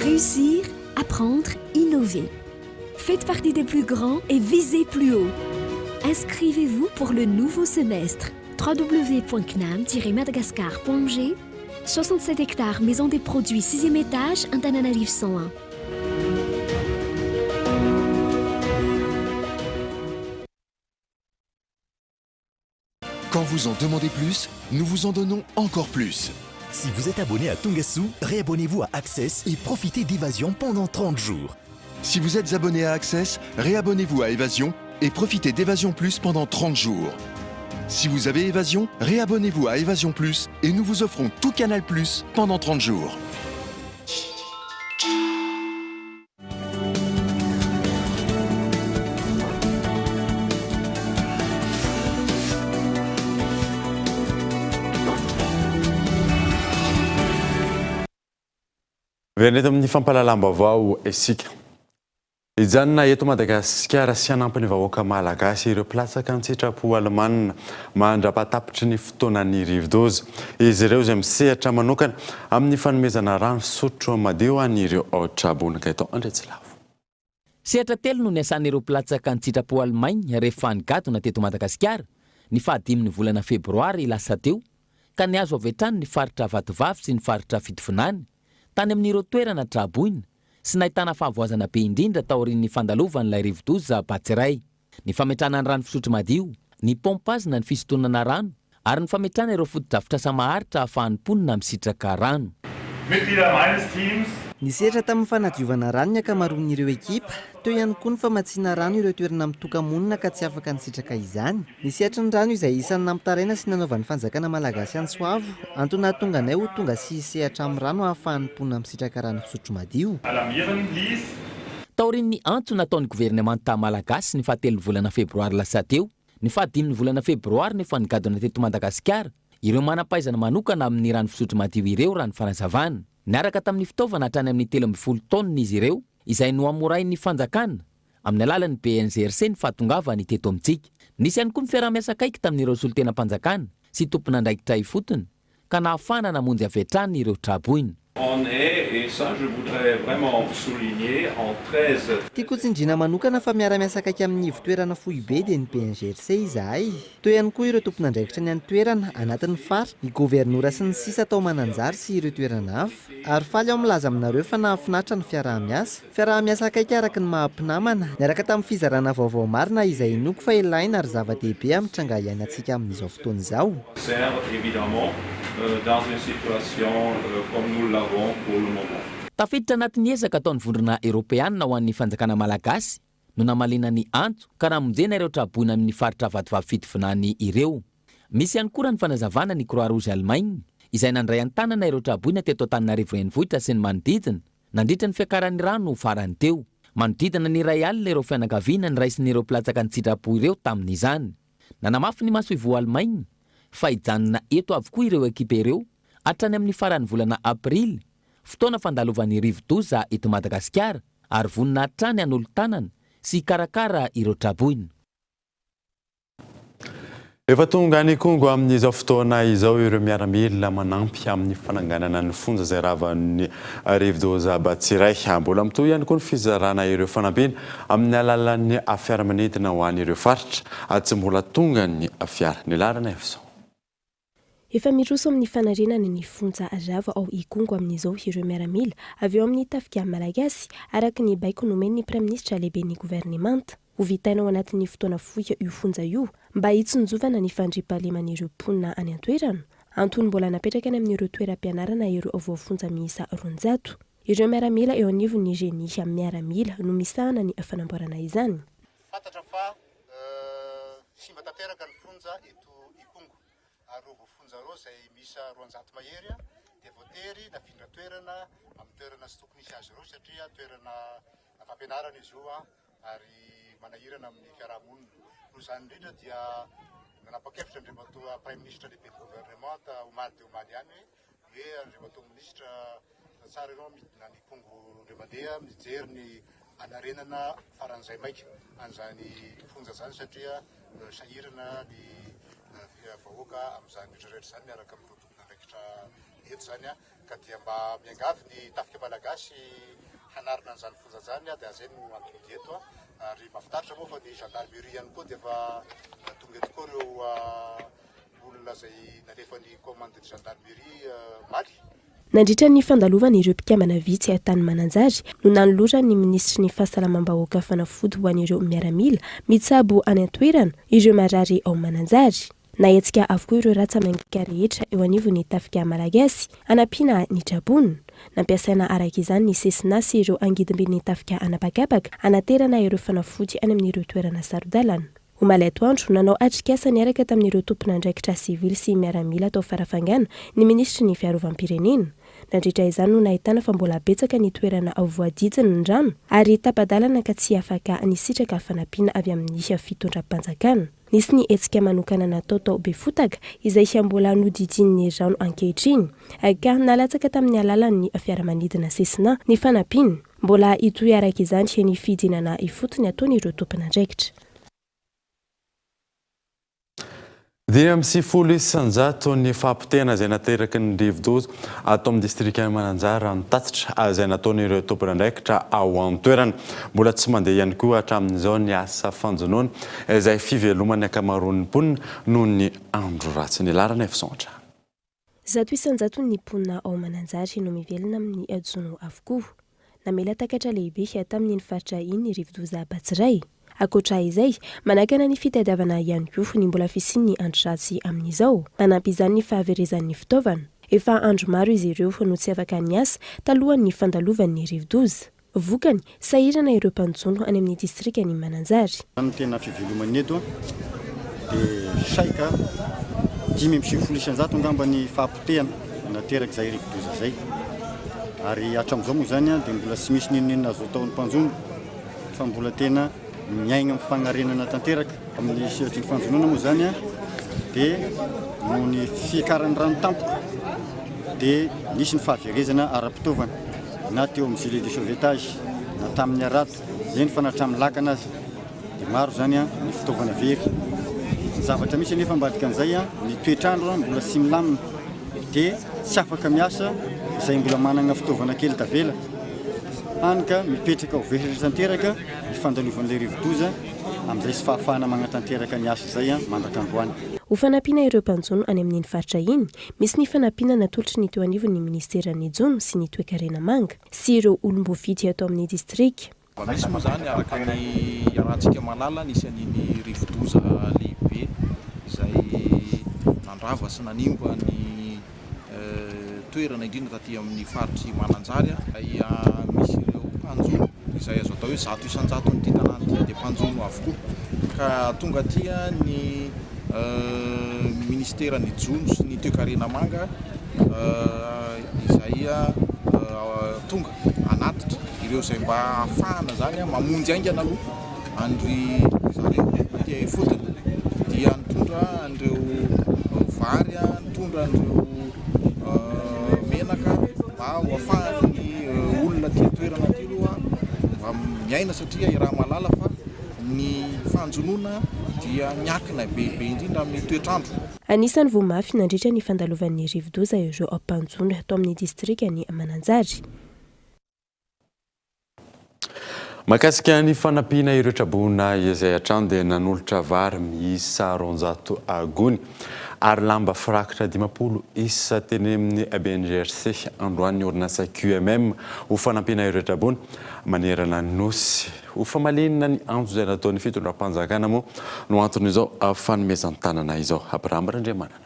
Réussir, apprendre, innover. Faites partie des plus grands et visez plus haut. Inscrivez-vous pour le nouveau semestre www.cnam-madagascar.mg 67 hectares maison des produits 6e étage Antananarivo 101. Quand vous en demandez plus, nous vous en donnons encore plus. Si vous êtes abonné à Tungasu, réabonnez-vous à Access et profitez d'Évasion pendant 30 jours. Si vous êtes abonné à Access, réabonnez-vous à Évasion et profitez d'Évasion Plus pendant 30 jours. Si vous avez Évasion, réabonnez-vous à Évasion Plus et nous vous offrons tout Canal Plus pendant 30 jours. Miverina eto amin'ny fampahalalam-baovao isika. Hijanona eto Madagasikara sy hanampy ny vahoaka malagasy ireo mpilatsaka an-tsitrapo alemanina mandra-pahatapitry ny fotoanan'ny rivodoza. Izy ireo izay misehatra manokana amin'ny fanomezana rano fisotro madio an'ireo traboina eto Andriantsilavo. Sehatra telo no niasan'ireo mpilatsaka an-tsitrapo Allemagne rehefa nigadona teto Madagasikara ny fahadimin'ny volana febroary lasa teo ka nihazo avy hatrany ny faritra Vatovavy sy ny faritra Fitovinany tany amin'ireo toerana tra-boina sy nahitana fahavoazana be indrindra taorian'ny fandalovan'ilay rivodoza Batsirai. Ny fametrahana ny rano fisotro madio, ny pompage na ny fisintonana rano ary ny fametrahana ireo fotodrafitrasa maharitra ahafahan'ny mponina misitraka rano. Mitglieder meines Teams. Nisehatra tamin'ny fanadiovana rano ny ankamaroan'ireo ekipa. Teo ihany koa ny famatsiana rano ireo toerana mitoka-monina ka tsy afaka nisitraka izany. Ny sehatry ny rano izay isan'ny nampitaraina sy nanaovan'ny fanjakana malagasy antso avo, antony nahatonga anay ho tonga sy hisehatra amin'ny rano ahafahan'ny mponina misitraka rano fisotro madio. Alarmieren ließ. Taorian'ny antso nataon'ny governemanta malagasy ny fahatelon'ny volana febroary lasa teo, ny fahadimin'ny volana febroary no efa nigadona teto Madagasikara ireo manam-pahaizana manokana amin'ny rano fisotro madio ireo raha ny fanazavana. Niaraka tamin'ny fitaovana hatrany amin'ny 13 taonina izy ireo izay nohamorain'ny fanjakana. amin'ny alalan'ny BNGRC ny fahatongavany teto amintsika. Nisy ihany koa ny fiaraha-miasa akaiky tamin'ireo solontenam-panjakana sy tompon'andraikitra ifotony ka nahafahana namonjy avy hatrany ireo traboina. On est, et ça je voudrais vraiment souligner, en 13. Tiako hotsindriana manokana fa miara-miasa akaiky amin'ny ivon-toerana foibe dia ny BNGRC izahay. Teo ihany koa ireo tompon'andraikitra ny any toerana, anatin'ny faritra, ny governora sy ny sisa tao Mananjary sy ireo toerana hafa. Ary faly aho milaza aminareo fa nahafinaritra ny fiaraha-miasa. Fiaraha-miasa akaiky araka ny maha mpinamana, niaraka tamin'ny fizarana vaovao marina izay inoako fa ilaina ary zava-dehibe amin'ny tranga iainantsika amin'izao fotoana izao. Sert évidemment dans une situation comme nous l'avons pour le moment. Tafiditra anatin'ny ezaka ataon'ny Vondrona Eoropeanina ho an'ny fanjakana malagasy no namaliana ny antso ka namonjena ireo traboina amin'ny faritra Vatovavy Fitovinany ireo. Misy ihany koa raha ny fanazavana ny Croix Rouge Allemagne izay nandray an-tanana ireo traboina teto Antananarivo Renivohitra sy ny manodidina Nandritra ny fiakaran'ny rano farany teo, manodidina ny 1000 ireo fianakaviana niraisin'ireo mpilatsaka an-tsitrapo ireo tamin'izany. Nanamafy ny masoivoho Alemaina fa hijanona eto avokoa ireo ekipa ireo hatrany amin'ny faran'ny volana aprily, fotoana fandalovan'ny rivodoza eto Madagasikara ary vonona hatrany hanolo-tanana sy hikarakara ireo traboina. Efa tonga any Ikongo amin'izao fotoana izao ireo miaramila manampy amin'ny fananganana ny fonja izay ravan'ny rivodoza Batsirai. Mbola mitohy ihany koa ny fizarana ireo fanampiana amin'ny alalan'ny fiaramanidina ho an'ireo faritra tsy mbola tonga ny fiara. Ny laharana Efson. Efa miroso amin'ny fanarenana ny fonja rava ao Ikongo amin'izao ireo miaramila avy ao amin'ny tafika malagasy, araka ny baiko nomen'ny Praiminisitra lehiben'ny governemanta. Ho vitaina ao anatin'ny fotoana fohy io fonja io mba hitsinjovana ny fandriampahaleman'ireo mponina any an-toerana. Antony mbola napetraka any amin'ireo toeram-pianarana ireo voafonja miisa 200. Ireo miaramila eo anivon'ny Génie miaramila no misahana ny fanamboarana izany. Fantatra fa simba tanteraka ny fonja eto Ikongo ary ireo voafonja ireo izay miisa 200 mahery dia voatery nafindra toerana amin'ny toerana tsy tokony hisy azy ireo satria toerana fampianarana izy io ary manahirana amin'ny fiaraha-monina. Noho izany indrindra dia nanapa-kevitra Andriamatoa Praiminisitra lehiben'ny governemanta omaly dia omaly ihany hoe Andriamatoa Minisitra tsara ianao midina any Ikongo indray mandeha mijery ny hanarenana faran'izay maika an'izany fonja izany satria sahirana ny vahoaka amin'izany rehetra rehetra izany miaraka amin'ireo tompon'andraikitra eto izany. Ka dia mba miangavy ny tafika malagasy hanarina an'izany fonja izany dia izay no antony dia eto ary mahafinaritra moa fa ny gendarmerie ihany koa dia efa tonga eto koa ireo olona izay nalefan'ny commande de gendarmerie omaly. Nandritra ny fandalovana ireo mpikambana vitsy tany Mananjary no nanoloran'ny minisitry ny fahasalamam-bahoaka fanafody ho an'ireo miaramila mitsabo any an-toerana ireo marary ao Mananjary. Nahetsika avokoa ireo ratsa-mangika rehetra eo anivon'ny tafika malagasy hanampiana ny traboina. Nampiasaina araka izany ny Cessna sy ireo angidimbin'ny tafika anabakabaka hanaterana ireo fanafody any amin'ireo toerana saro-dalana. Omaly atoandro, nanao atrikasa niaraka tamin'ireo tompon'andraikitra sivily sy miaramila tao Farafangana ny minisitry ny Fiarovam-pirenena. Nandritra izany no nahitana fa mbola betsaka ny toerana voadidina ny rano ary tapa-dalana ka tsy afaka nisitraka fanampiana avy amin'ny fitondram-panjakana. Nisy ny hetsika manokana natao tao Befotaka izay mbola nodidinin'ny rano ankehitriny ka nalatsaka tamin'ny alalan'ny fiaramanidina Cessna ny fanampiana. Mbola hitohy araka izany ny fidinana ifotony ataon'ireo tompon'andraikitra. 95% ny fahapotehana izay nateraky ny rivodoza ato amin'ny distrikan'i Mananjary raha ny tatitra izay nataon'ireo tompon'andraikitra ao an-toerana. Mbola tsy mandeha ihany koa hatramin'izao ny asa fanjonoana izay fiveloman'ny ankamaroan'ny mponina noho ny andro ratsy. Ny laharana F100. 100% ny mponina ao Mananjary no mivelona amin'ny jono avokoa. Namela takatra lehibe tamin'iny faritra iny ny rivodoza Batsirai. Ankoatra izay, manakana ny fitadiavana ihany koa ny mbola fisian'ny andro ratsy amin'izao. Manampy izany ny fahaverezan'ny fitaovana. Efa andro maro izy ireo no tsy afaka niasa talohan'ny fandalovan'ny rivodoza. Vokany, sahirana ireo mpanjono any amin'ny distrikan'i Mananjary. Ny tena fiveloman'ny eto dia saika 95% angamba ny fahapotehana naterak'izay rivodoza izay. Ary hatramin'izao moa izany dia mbola tsy misy n'inon'inona azo ataon'ny mpanjono fa mbola tena miaigna amin'ny fagnarenana tanteraka. Amin'ny sehatry ny fanjonoana moa izany dia noho ny fiakaran'ny rano tampoka dia nisy ny fahaverezana ara-pitaovana na teo amin'ny gilet de sauvetage na tamin'ny harato. Eny fa na hatramin'ny lakana aza dia maro izany ny fitaovana very. Ny zavatra misy anefa ambadika an'izay, ny toetr'andro mbola tsy milamina dia tsy afaka miasa izay mbola manana fitaovana kely tavela. Hany ka mipetraka ho vesatra tanteraka ny fandalovan'ilay rivodoza amin'izay tsy fahafahana manatanteraka ny asa izay mandrak'androany. Ho fanampiana ireo mpanjono any amin'iny faritra iny, misy ny fanampiana natolotry ny teo anivon'ny minisiteran'ny Jono sy ny Toekarena Manga sy ireo olom-boafidy ato amin'ny distrika. Zava-misy moa izany araka ny iarahantsika mahalala nisy an'iny rivodoza lehibe izay nandrava sy nanimba ny toerana indrindra taty amin'ny faritr'i Mananjary izay misy ireo mpanjono izay azo atao hoe 100% tanàna ity dia mpanjono avokoa ka tonga aty ny ministeran'ny jono sy ny toekarena manga izay tonga hanatitra ireo izay mba hahafahana izany mamonjy haingana aloha an-dry zareo aty ifotony dia nitondra an'ireo vary, nitondra an'ireo menaka mba ho afahan'ny olona aty an-toerana aty aloha mba miaina satria iaraha-mahalala fa ny fanjonoana dia miankina bebe indrindra amin'ny toetr'andro. Anisan'ny voa mafy nandritra ny fandalovan'ny rivodoza ireo mpanjono tao amin'ny distrikan'i Mananjary. Mahakasika ny fanampiana ireo traboina izay hatrany dia nanolotra vary miisa 200 gony ary lamba firakitra 50 isa teny amin'ny BNGRC androany ny orinasa QMM ho fanampiana ireo traboina manerana ny Nosy. Ho famaliana ny antso izay nataon'ny fitondram-panjakana moa no anton'izao fanomezan-tanana izao. Abraham Randriamanana.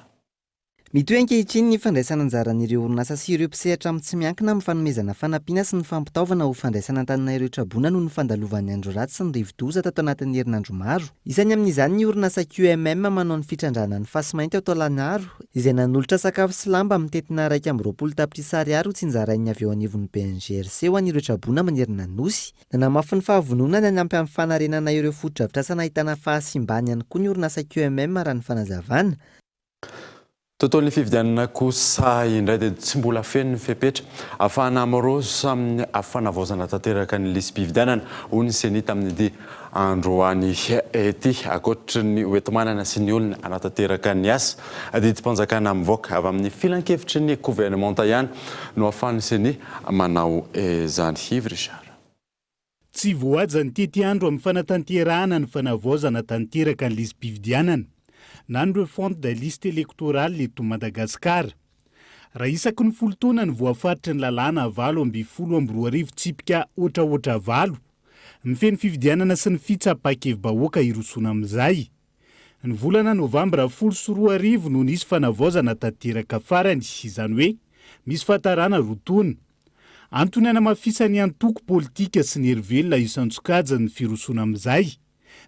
Mitohy ankehitriny ny fandraisana anjaran'ireo orinasa sy ireo mpisehatra amin'ny tsy miankina amin'ny fanomezana fanampiana sy ny fampitaovana ho fandraisana an-tanana ireo traboina noho ny fandalovan'ny andro ratsy sy ny rivodoza tato anatin'ny herinandro maro. Isany amin'izany ny orinasa QMM manao ny fitrandrahana ny fasimainty ao Taolagnaro, izay nanolotra sakafo sy lamba mitentina 21 tapitrisa ariary ho tsinjarain'ny avy eo anivon'ny BNGRC ho an'ireo traboina manerana ny Nosy. Nanamafy ny fahavononany hanampy amin'ny fanarenana ireo fotodrafitrasa nahitana fahasimbany ihany koa ny orinasa QMM raha ny fanazavana. Tontolon'ny fifidianana kosa indray dia tsy mbola feno ny fepetra ahafahana miroso amin'ny fanavaozana tanteraka ny lisi-pifidianana, hoy ny Ceni tamin'ity androany ity. Ankoatry ny hoenti-manana sy ny olona hanatanteraka ny asa, didim-panjakana mivoaka avy amin'ny filankevitry ny governemanta ihany no ahafahan'ny Ceni manao izany. Yves Richard. Tsy voahaja ny tetiandro amin'ny fanatanterahana ny fanavaozana tanteraka ny lisi-pifidianana na ny refonte des listes électorales eto Madagasikara. Raha isaky ny folo taona ny voafaritry ny lalàna 2018 tsipika otraotra valo mifehy ny fifidianana sy ny fitsapan-kevi-bahoaka hirosoana amin'izay. Ny volana novambra 2010 no nisy fanavaozana tanteraka farany, izany hoe misy fahatarana roa taona. Antony hanamafisan'ny antoko politika sy ny herivelona isan-tsokajiny ny firosoana amin'izay,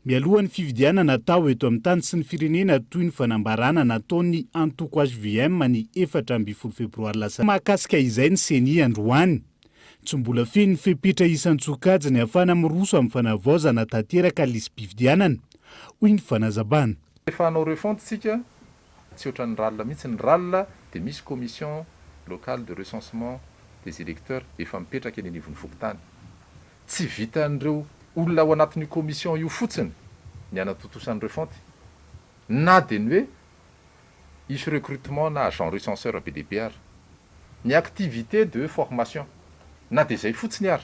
mialohan'ny fifidianana atao eto amin'ny tany sy ny firenena toy ny fanambarana nataon'ny antoko hvm ny 14 febroary lasa mahakasika izay ny Ceni androany. Tsy mbola feno ny fepetra isan-tsokajiny ahafahana miroso amin'ny fanavaozana tanteraka lisi-pifidianana, hoy ny fanazavana. Rehefa hanao refonte tsika, tsy ohatran'ny ral mihitsy, ny ral dia misy commission locale de recensement des electeurs efa mipetraka eny anivon'ny fokontany. Tsy vitan'ireo olona ao anatin'io commission io fotsiny ny hanatontosa ny refonte, na dia ny hoe hisy recrutement na agent recenseur be dia be ary. Ny activité de formation, na dia izay fotsiny ary.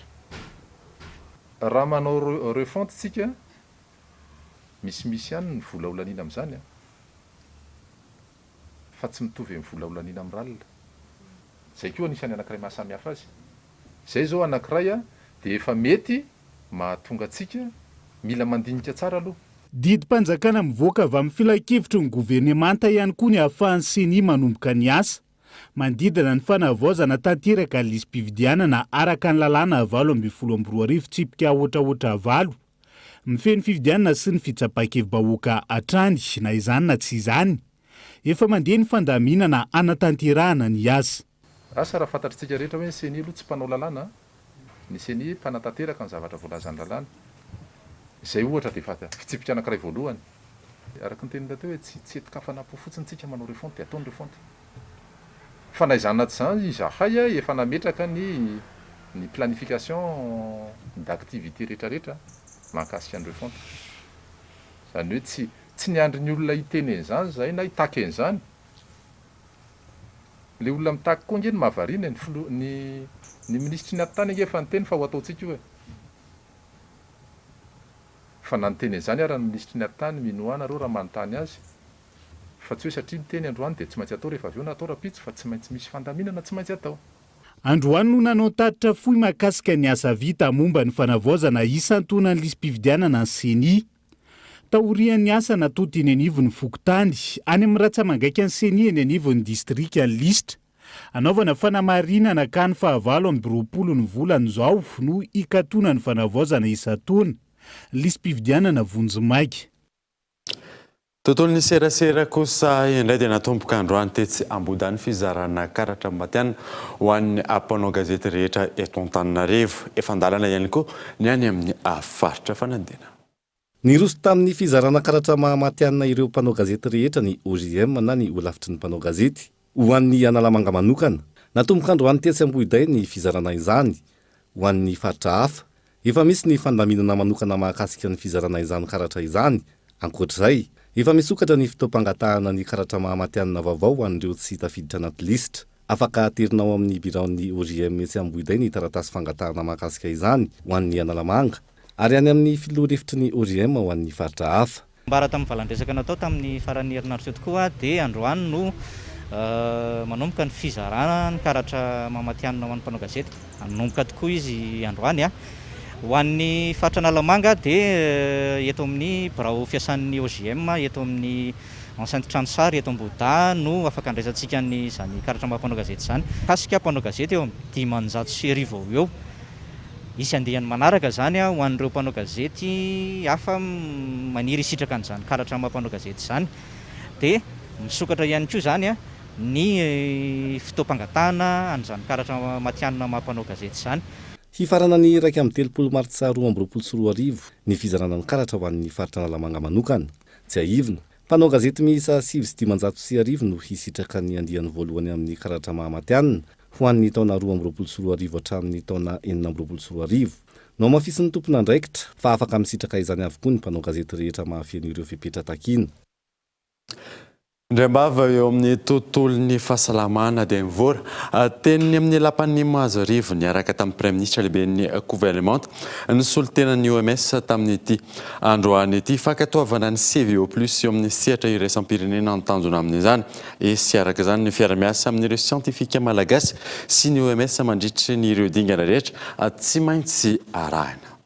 Raha manao refonte tsika, misimisy ihany ny vola ho laniana amin'izany an! Fa tsy mitovy amin'ny vola ho laniana amin'ny ral. Izay koa anisan'ny anankiray maha samy hafa azy. Izay izao anankiray dia efa mety mahatonga antsika mila mandinika tsara aloha. Didim-panjakana mivoaka avy amin'ny filankevitry ny governemanta ihany koa ny ahafahan'ny Ceni manomboka ny asa. Manodidina ny fanavaozana tanteraka ny lisi-pifidianana araka ny lalàna 2018 tsipika otraotra valo mifehy ny fifidianana sy ny fitsapan-kevi-bahoaka hatrany. Na izany na tsy izany, efa mandeha ny fandaminana hanatanterahana ny asa. Asa raha fantatritsika rehetra hoe ny Ceni aloha tsy mpanao lalàna a! Ny Ceni mpanatanteraka ny zavatra voalazan'ny lalàna. Izay ohatra dia efa fitsipika anankiray voalohany. Araka ny teninao teo hoe tsy tsy entin-kafanam-po fotsiny tsika manao refonte dia atao ny refonte. Fa na izany na tsy izany izahay efa nametraka ny ny planification d'activité rehetrarehetra mahakasika ny refonte. Izany hoe tsy tsy niandry ny olona hiteny an'izany izahay na hitaky an'izany. Ilay olona mitaky koa ange no mahavariana e, ny filoha, ny ny minisitry ny atitany ange efa niteny fa ho ataontsika io e. Fa na niteny an'izany ara ny minisitry ny atitany, minoa nareo raha manontany azy, fa tsy hoe satria niteny androany dia tsy maintsy atao rehefa avy eo na atao rahampitso fa tsy maintsy misy fandaminana tsy maintsy atao. Androany no nanao tatitra fohy mahakasika ny asa vita momba ny fanavaozana isan-taonan'ny lisi-pifidianana ny Ceni. Taorian'ny asa natao teny anivon'ny fokontany, any amin'ny ratsa-mangaikan'ny Ceni eny anivon'ny distrika ny lisitra. Hanaovana fanamarinana ka ny fahavalo 28 ny volana izao no hikatona ny fanavaozana isan-taona ny lisi-pifidianana vonjimaika. Tontolon'ny serasera kosa indray dia natomboka androany tetsy Ambohidahy ny fizarana karatra matihanina ho an'ny mpanao gazety rehetra eto Antananarivo. Efa an-dalana ihany koa ny any amin'ny faritra Fanadina. Niroso tamin'ny fizarana karatra maha matihanina ireo mpanao gazety rehetra ny OJM na ny Holafitry ny mpanao gazety. Ho an'ny Analamanga manokana, natomboka androany tetsy Ambohidahy ny fizarana izany. Ho an'ny faritra hafa, efa misy ny fandaminana manokana mahakasika ny fizarana izany karatra izany. Ankoatra izay, efa misokatra ny fotoam-pangatahana ny karatra maha matihanina vaovao ho an'ireo tsy tafiditra anaty lisitra. Afaka aterina ao amin'ny biraon'ny OJM etsy Ambohidahy ny taratasy fangatahana mahakasika izany ho an'ny Analamanga ary any amin'ny filoha lefitry ny OJM ho an'ny faritra hafa. Nambara tamin'ny valan-dresaka natao tamin'ny faran'ny herinandro teo tokoa dia androany no manomboka ny fizarana ny karatra maha matihanina ho an'ny mpanao gazety. Hanomboka tokoa izy androany. Ho an'ny faritra Analamanga dia eto amin'ny birao fiasan'ny OJM eto amin'ny enceinte Tranosary eto Ambohidahy no afaka andraisantsika an'izany karatra maha mpanao gazety izany. Mikasika mpanao gazety eo amin'ny 500 eo ho eo. Hisy andiany manaraka izany ho an'ireo mpanao gazety hafa maniry hisitraka an'izany karatra maha mpanao gazety izany. Dia misokatra ihany koa izany ny fotoam-pangatahana an'izany karatra matihanina maha mpanao gazety izany. Hifarana ny 31 martsa 2022 ny fizarana ny karatra ho an'ny faritra Analamanga manokana. Tsiahivina, mpanao gazety miisa 1509 no hisitraka ny andiany voalohany amin'ny karatra maha matihanina ho an'ny taona 2022 hatramin'ny taona 2026. Nohamafisin'ny tompon'andraikitra fa afaka misitraka izany avokoa ny mpanao gazety rehetra mahafeno ireo fepetra takiana. Indray am-bava eo amin'ny tontolon'ny fahasalamana dia nivoara teny amin'ny lapan'ny Mahazoarivo niaraka tamin'ny Praiminisitra lehiben'ny governemanta ny solontenan'ny OMS tamin'ity androany ity. Fankatoavana ny CVO plus eo amin'ny sehatra iraisam-pirenena ny tanjona amin'izany. Hisy araka izany ny fiara-miasa amin'ireo siantifika malagasy sy ny OMS mandritry ny ireo dingana rehetra tsy maintsy arahina.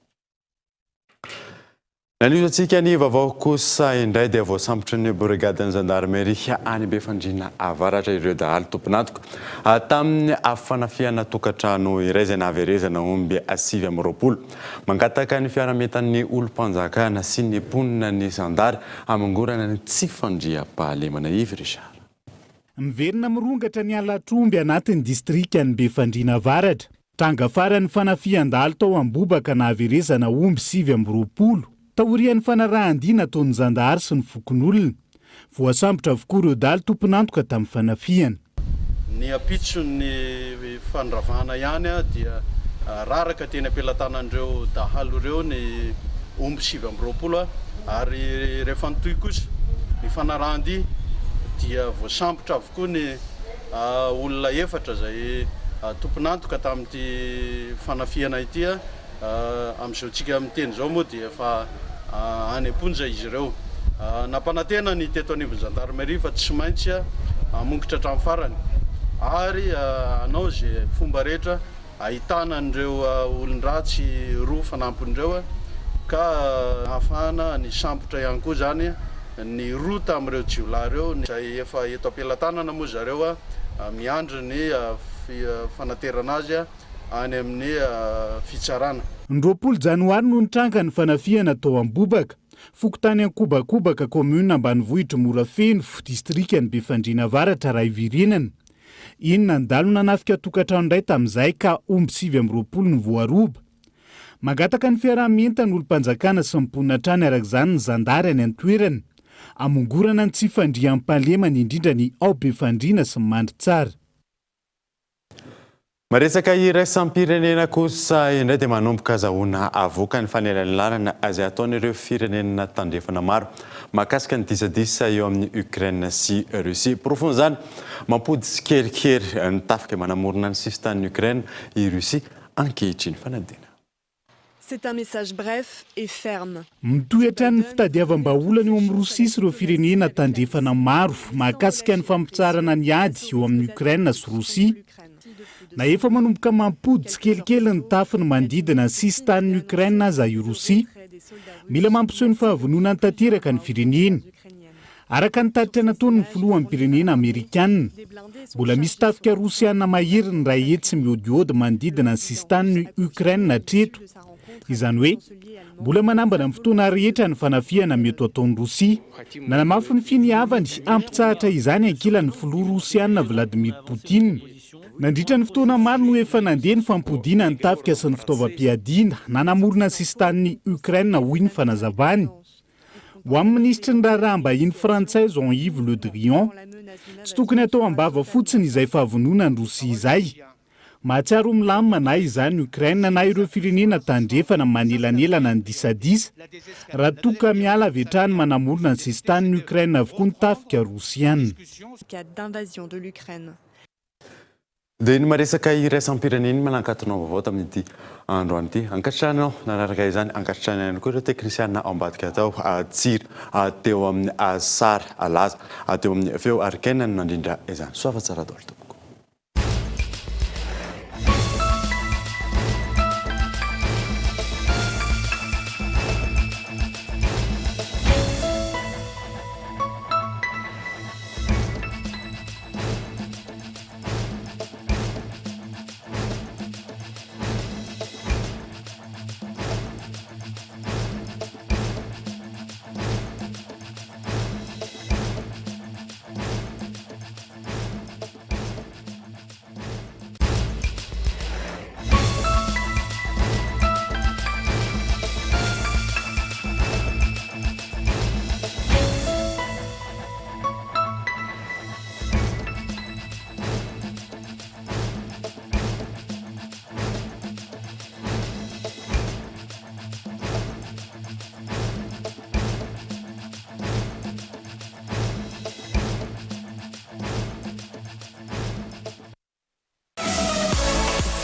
Nanohizantsika ny vaovao kosa indray dia voasambotry ny borigadin'ny zandarmeria any Befandriana Avaratra ireo dahalo tompon'antoka tamin'ny fanafihana tokantrano iray izay nahaverezana omby 29. Mangataka ny fiaraha-mientan'ny olom-panjakana sy ny mponina ny zandary hamongorana ny tsy fandriampahalemana. Yves Richard. Miverina mirongatra ny halatr'omby anatin'ny distrikan'i Befandriana Avaratra. Tranga farany fanafihan-dahalo tao Ambobaka nahaverezana omby 29, taorian'ny fanarahan-dia nataon'ny zandary sy ny fokonolona. Voasambotra avokoa ireo dahalo tompon'antoka tamin'ny fanafihana. Ny ampitson'ny fandravana ihany dia raraka teny am-pelatanan'ireo dahalo ireo ny omby 29 ary rehefa nitohy kosa ny fanarahan-dia dia voasambotra avokoa ny olona efatra izay tompon'antoka tamin'ity fanafihana ity. Amin'izao tsika miteny izao moa dia efa any am-ponja izy ireo. Nampanantena ny teto anivon'ny zandarmeria fa tsy maintsy hamongotra hatramin'ny farany ary hanao izay fomba rehetra ahitana an'ireo olon-dratsy roa fanampiny ireo ka ahafahana nisambotra ihany koa izany ny roa tamin'ireo jiolahy ireo izay efa eto am-pelatanana moa zareo miandry ny fanaterana azy any amin'ny fitsarana. Ny 20 janoary no nitranga ny fanafihana tao Ambobaka, fokontany Ankobakobaka, kaominina ambanivohitr'i Morafeno, distrikan'i Befandriana Avaratra, Raivirenana. Iny nandalo nanafika tokantrano indray tamin'izay ka omby 29 no voaroba. Mangataka ny fiaraha-mientan'ny olom-panjakana sy ny mponina hatrany araka izany ny zandary any an-toerana, hamongorana ny tsy fandriampahalemana indrindra ny ao Befandriana sy Mandritsara. Resaka iraisam-pirenena kosa indray dia manomboka azahoana avoaka ny fanelanelanana izay ataon'ireo firenena tandrefana maro mahakasika ny disadisa eo amin'i Ukraine sy Russie. Porofon'izany, mampody tsikelikely ny tafika manamorona ny sisintanin'i Ukraine i Russie ankehitriny. Fanadihana. C'est un message bref et ferme. Mitohy hatrany ny fitadiavam-bahaolana eo amin'i Rosia sy ireo firenena tandrefana maro mahakasika ny fampitsaharana ny ady eo amin'i Ukraine sy Rosia. Na efa manomboka mampody tsikelikely ny tafiny manodidina ny sisintanin'i Ukraine aza i Rosia, mila mampiseho ny fahavononany tanteraka ny firenena. Araka ny tatitra nataon'ny filoham-pirenena amerikana, mbola misy tafika rosiana mahery ny 100 mihodihody manodidina ny sisintanin'i Ukraine hatreto. Izany hoe, mbola manambana amin'ny fotoana rehetra ny fanafihana mety ho ataon'i Rosia. Nanamafy ny finiavany hampitsahatra izany ankilany ny filoha rosiana Vladimir Putin. Nandritra ny fotoana maro no efa nandeha ny fampodiana ny tafika sy ny fitaovam-piadiana nanamorona ny sisintanin'i Ukraine, hoy ny fanazavany. Ho an'ny minisitry ny raharaham-bahiny frantsay Jean-Yves Le Drian, tsy tokony hatao am-bava fotsiny izay fahavononan'i Rosia izay. Mahatsiaro ho milamina na izany Ukraine na ireo firenena tandrefana manelanelana ny disadisa, raha toa ka miala avy hatrany manamorona ny sisintanin'i Ukraine avokoa ny tafika rosiana. Dia ny maresaka iraisam-pirenena ny manankatonao vaovao tamin'ity androany ity. Ankasitrahana anao nanaraka izany, ankasitrahana ihany koa ireo teknisiana ao ambadika tao, Tsiry teo amin'ny sary, Laza teo amin'ny feo ary Ken no nandrindra izany. Soava tsara daholo tompoko.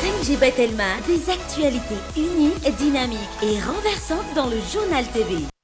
5G by Telma, des actualités uniques, dynamiques et renversantes dans le journal TV.